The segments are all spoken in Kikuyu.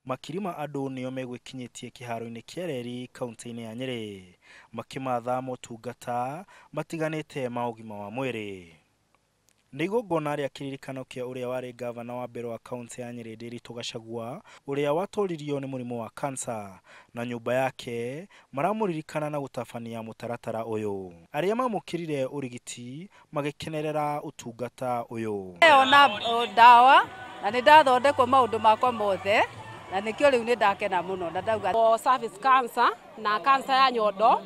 Makiri ma andũ nĩo megwĩkinyĩtie kĩharo-inĩ kĩa reri kaunti-inĩ ya Nyĩrĩ makĩmatha motungata matiganĩte ma ũgima wa mwĩrĩ. Nĩ igongona rĩa kĩririkano kĩa ũrĩa warĩ gavana wa mbere wa kaunti ya Nyĩrĩ Ndiritu Gachagua ũrĩa watoririo nĩ mũrimũ wa kansa na nyũmba yake maramũririkana na gũtabania mũtaratara ũyũ. Arĩa mamũkĩrire ũrigiti magĩkenerera ũtungata ũyũ. Ona ndawa na nĩ ndathondekwo maũndũ makwa mothe na nĩkĩo rĩu nĩ ndakena mũno na ndauga cervix cancer na cancer ya nyondo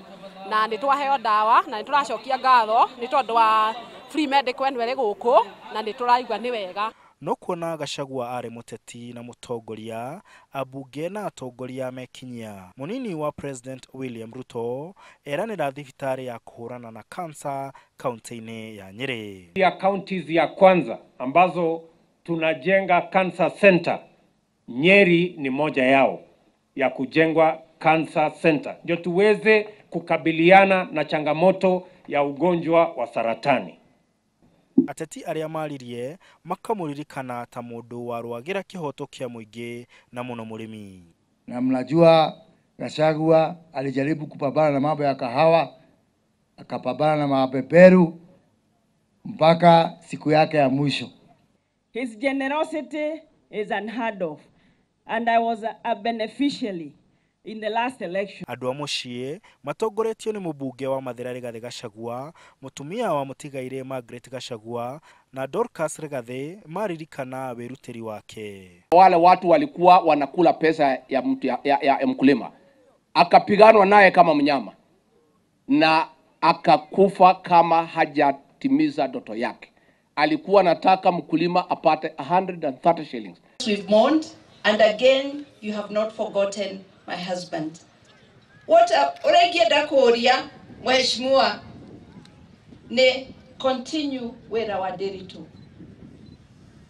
na nĩ twaheo ndawa na nĩ tũracokia ngatho nĩ tondũ wa free medical ĩno ĩrĩ gũkũ na nĩ tũraigua nĩ wega. No kuona Gachagua arĩ mũteti na mũtongoria, ambunge na atongoria mekinyia. Mũnini wa President William Ruto eranĩra thibitarĩ ya kũhũrana na kansa kaunti-inĩ ya Nyĩrĩ. Ya counties ya kwanza ambazo tunajenga cancer center, Nyeri ni moja yao ya kujengwa cancer center, ndio tuweze kukabiliana na changamoto ya ugonjwa wa saratani. Ateti arĩa maririe makamũririkana ta mũndũ warũagĩra kĩhoto kĩa mũingĩ na mũno mũrĩmi. Na mnajua Gachagua alijaribu kupambana na mambo ya kahawa, akapambana na mabeberu mpaka siku yake ya mwisho. His generosity is unheard of, and I was a beneficiary in the last election. Andũ a mũciĩ matongoretio nĩ mũmbunge wa Mathĩra Rigathĩ Gachagua, mũtumia wa mũtigairĩ Margaret Gachagua na Dorcas Rigathĩ maririkana wĩrutĩri wake. Wale watu walikuwa wanakula pesa ya mtu ya mkulima, akapiganwa naye kama mnyama na akakufa kama hajatimiza ndoto yake. Alikuwa anataka mkulima apate 130 shillings. We've mourned, and again you have not forgotten my husband. What ũrĩa kuuria mheshimiwa ni continue wĩra wa Ndiritu.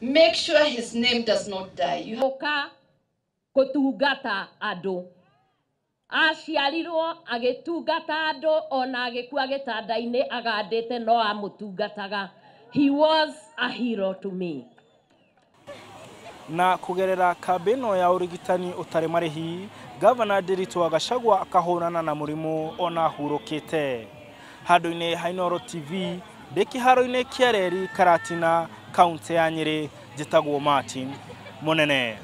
Make sure his name does not die. You Oka kutungata andũ. Aciarirwo agĩtungata andũ ona agĩkua gĩtanda-inĩ agandĩte no amũtungataga. He was a hero to me. Na kugerera kambĩ ĩno ya ũrigitani ũtarĩ marĩhi, Gavana Ndiritu Gachagua akahũrana na mũrimũ ona hurũkĩte. Handũ-inĩ ha Inooro TV, ndĩ kĩharo-inĩ kĩa reri Karatina, kaunti ya Nyĩrĩ, njĩtagwo Martin Mũnene.